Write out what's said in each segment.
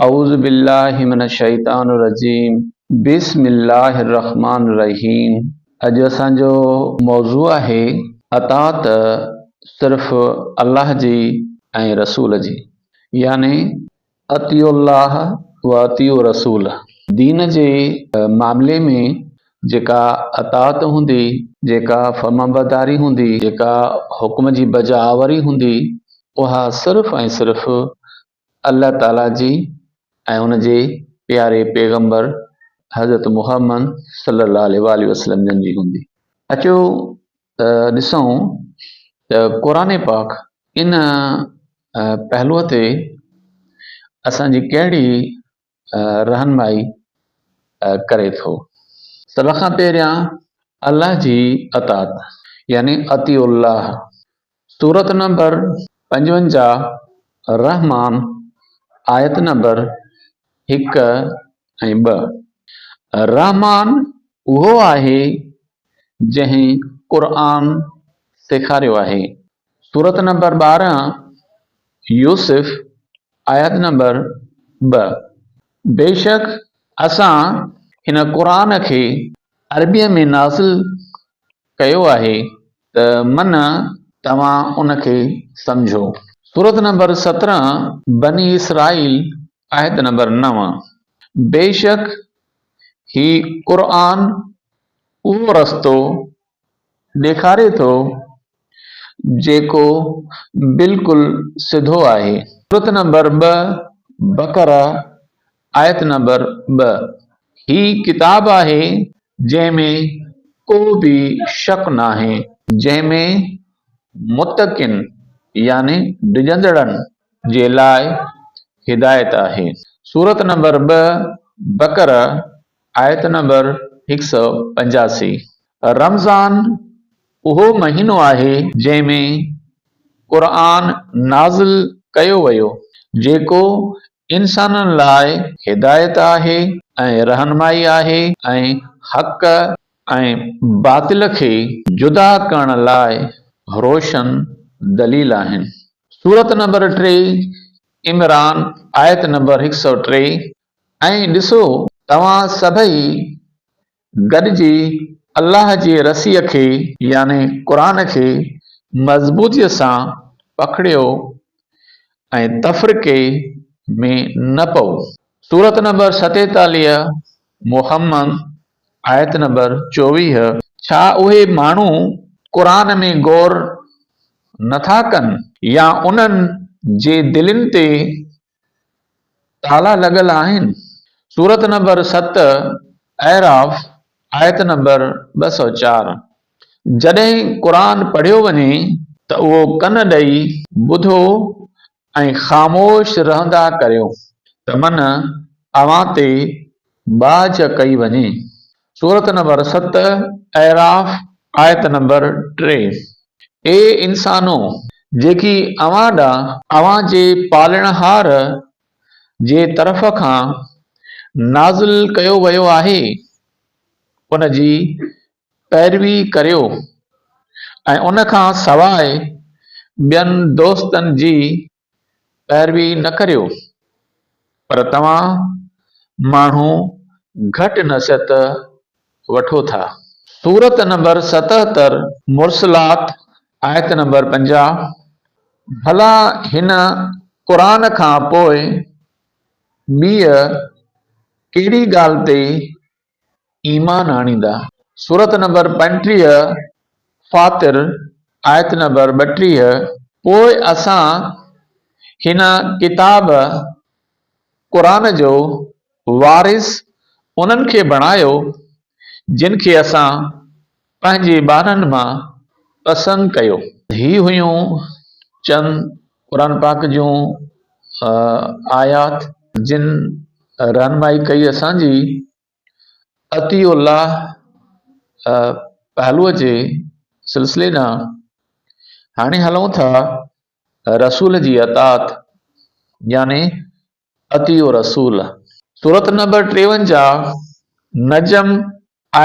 اعوذ بالله من الشيطان الرجيم بسم الله الرحمن الرحيم اڄ اسان جو موضوع آهي اطاعت صرف الله جي ۽ رسول جي يعني اطيعوا الله و اطيعوا الرسول دين جي معاملي ۾ جيڪا اطاعت هوندي جيڪا فرمانبرداري هوندي جيڪا حڪم جي بجا آوري هوندي اها صرف ۽ صرف الله تعاليٰ جي ۽ ان جي پياري پيغمبر حضرت محمد صلي الله عليه واٰله وسلم جن جي هوندي. اچو ته ڏسون ته قرآن پاڪ ان پهلوء تي اسان جي ڪهڙي رهنمائي ڪري ٿو. سڀ کان پهريان الله جي اطاعت يعني اطيعوا الله سورت نمبر 55 رحمان آيت نمبر 1 ۽ 2 رحمان اهو آهي جنهن قرآن سيکاريو آهي. سورت نمبر 12 يوسف آيت نمبر 2 بيشڪ اسان هن قرآن کي عربيء ۾ نازل ڪيو آهي ته من توهان ان کي سمجهو. سورت نمبر 17 بني اسرائيل آيت نمبر 9 بيشڪ هي قرآن اهو رستو ڏيکاري ٿو جيڪو بلڪل سڌو آهي. سورت نمبر 2 بقره آيت نمبر 2 هي ڪتاب آهي جنهن ۾ ڪو به شڪ ناهي، جنهن ۾ متقين يعني ڊڄندڙن جي لاء هدايت آهي. سورت نمبر 2 بقره آيت نمبر 185 رمضان اهو مهينو آهي جنهن ۾ قرآن نازل ڪيو ويو، جيڪو انسانن لاء هدايت آهي ۽ رهنمائي آهي ۽ حق ۽ باطل کي جدا ڪرڻ لاء روشن دليل آهن. سورت نمبر 3 عمران آيت نمبر 103 ۽ ڏسو توهان سڀئي گڏجي الله جي رسيء کي، يعني قرآن کي، مضبوطيء سان پڪڙيو ۽ تفرقي ۾ نه پئو. سورت نمبر 47، محمد، آيت نمبر 24. ڇا اهي ماڻهو قرآن ۾ غور نه ٿا ڪن يا انهن جي دلين تي تالا لڳل آهن؟ سورت نمبر 7، اعراف، آيت نمبر 204. جڏهن قرآن پڙهيو وڃي ته اهو ڪن ڏئي ٻڌو ۽ خاموش رهندا ڪريو ته من اوهان تي ٻاجهه ڪئي وڃي. سورت نمبر 7، اعراف، آيت نمبر 3. اي انسانو! جيڪي اوهان ڏانهن اوهان جي پالڻهار جي طرف کان نازل ڪيو ويو آهي، ان جي پيروي ڪريو ۽ ان کان سواء ٻين دوستن جي پيروي نه ڪريو، پر توهان ماڻهو گهٽ نصيحت وٺو ٿا. سورت نمبر 77 مرسلات آيت نمبر 50 ڀلا هن قرآن کان پوء ٻيء ڪهڙي ڳالهه تي ايمان آڻيندا؟ سورت نمبر 35 فاطر آيت نمبر 32 پوء اسان هن ڪتاب، قرآن، جو وارث انهن کي بڻايو جن کي اسان پنهنجي ٻانهن مان پسند ڪيو. هي هيون چند قرآن پاڪ جون آيات جن رهنمائي ڪئي اسان جي اطيعوا الله پهلوء جي سلسلي ڏانهن. هاڻي هلون ٿا رسول جي اطاعت يعني اطيعوا رسول. سورت نمبر 53 نجم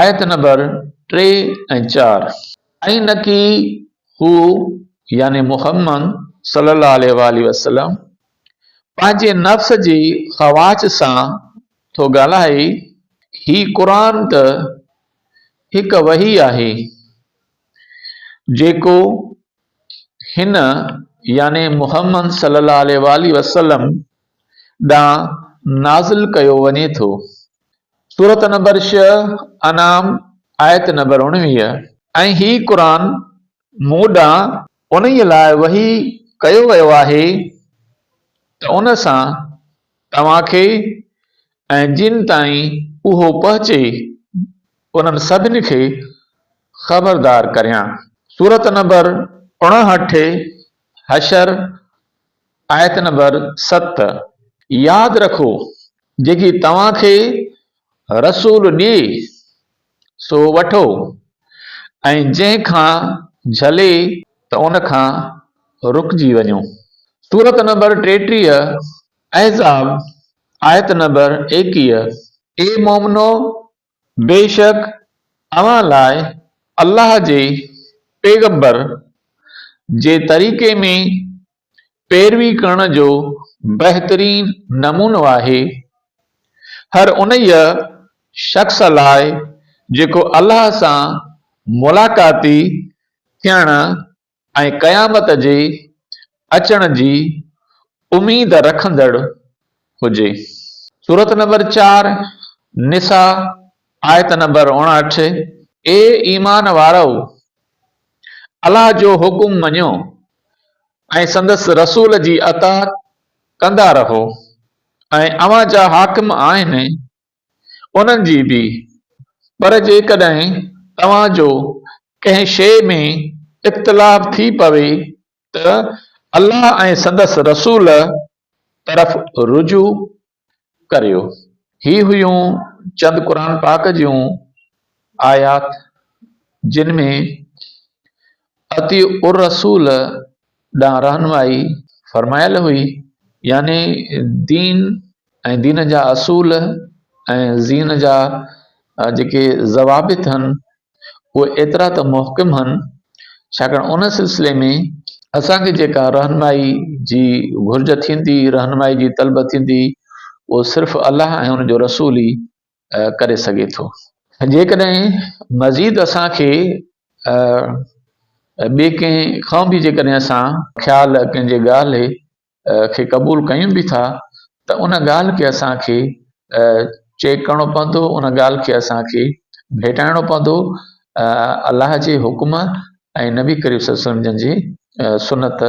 آيت نمبر 3 ۽ 4. ۽ نڪي هو يعني محمد صلي الله عليه واٰله وسلم. پنهنجي نفس جي خواهش سان ٿو ڳالهائي، هي قرآن ته هڪ وحي آهي، جيڪو هن، يعني محمد صلي الله عليه واٰله وسلم، ڏانهن نازل ڪيو وڃي ٿو. سورت نمبر ڇهه، انعام، آيت نمبر 19. ۽ هي قرآن مون ڏانهن انهيء لاء وحي ڪيو ويو آهي ته ان سان توهان کي ۽ جن تائين اهو پهچي انهن سڀني کي خبردار ڪريان. سورت نمبر 59، حشر، آيت نمبر 7. ياد رکو جيڪي توهان کي رسول ڏئي سو وٺو ۽ جنهن کان جهلي ته ان کان رڪجي وڃو. سورت نمبر 33، احزاب، آيت نمبر 21. اي مؤمنو! بيشڪ اوهان لاء الله جي پيغمبر جي طريقي ۾ پيروي ڪرڻ جو بهترين نمونو آهي، هر انهيء شخص لاء جيڪو الله سان ملاقاتي ٿيڻ ۽ قيامت جي اچڻ جي اميد رکندڙ هجي. سورت نمبر 4، نساء، آيت نمبر 59، اي ايمان وارؤ! الله جو حڪم مڃيو ۽ سندس رسول جي اطاعت ڪندا رهو ۽ اوهان جا حاڪم آهن انهن جي به، پر جيڪڏهن توهان جو ڪنهن شيء ۾ اختلاف ٿي پوي ته الله ۽ سندس رسول طرف رجوع ڪريو. هي هيون چند قرآن پاڪ جون آيات جن ۾ اطيعوا الرسول ڏانهن رهنمائي فرمايل هئي يعني دين ۽ دين جا اصول ۽ زين جا جيڪي ضوابط هن اهي ايترا ته محڪم هن ڇاڪاڻ ان سلسلي ۾ اسان کي جيڪا رهنمائي جي گهرج ٿيندي رهنمائي جي طلب ٿيندي اهو صرف الله ۽ ان جو رسول ئي ڪري سگهي ٿو. جيڪڏهن مزيد اسان کي ٻئي ڪنهن کان به جيڪڏهن اسان خيال ڪنهن جي ڳالهه کي قبول ڪيون به ٿا ته ان ڳالهه کي اسان کي چيڪ ڪرڻو پوندو ان ڳالهه کي اسان کي ڀيٽائڻو پوندو الله جي حڪم ۽ نبي ڪريم صلي الله عليه وسلم جن جي سنت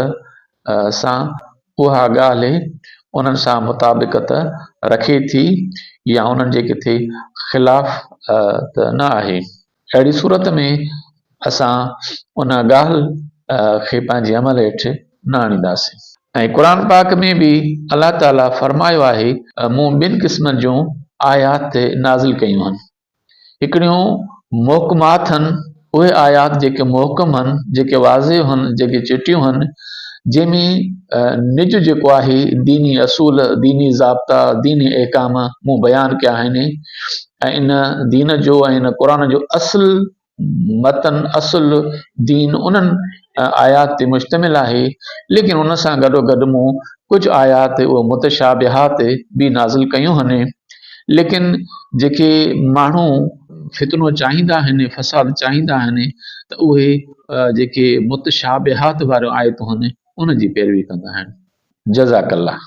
سان اها ڳالهه انهن سان مطابقت رکي ٿي يا انهن جي ڪٿي خلاف ته نه آهي. اهڙي صورت ۾ اسان ان ڳالهه کي پنهنجي عمل هيٺ نه آڻينداسين. ۽ قرآن پاڪ ۾ به الله تعالي فرمايو آهي. مون ٻن قسمن جون آيات نازل ڪيون هن. هڪڙيون محڪمات هن، اهي آيات جيڪي محڪم هن، جيڪي واضح هن، جيڪي چٽيون هن، جنهن ۾ نج جيڪو آهي ديني اصول، ديني ضابطا، ديني احڪام مون بيان ڪيا آهن. ۽ ان دين جو ۽ ان قرآن جو اصل متن اصل دين انهن آيات تي مشتمل آهي ليڪن ان سان گڏو گڏ مون ڪجهه آيات اهو متشابهات به نازل ڪيون هن ليڪن جيڪي ماڻهو فتنو چاهيندا آهن فساد چاهيندا آهن ته اهي جيڪي متشابهات واريون آيتون آهن ان جي پيروي ڪندا آهن جزاڪ الله.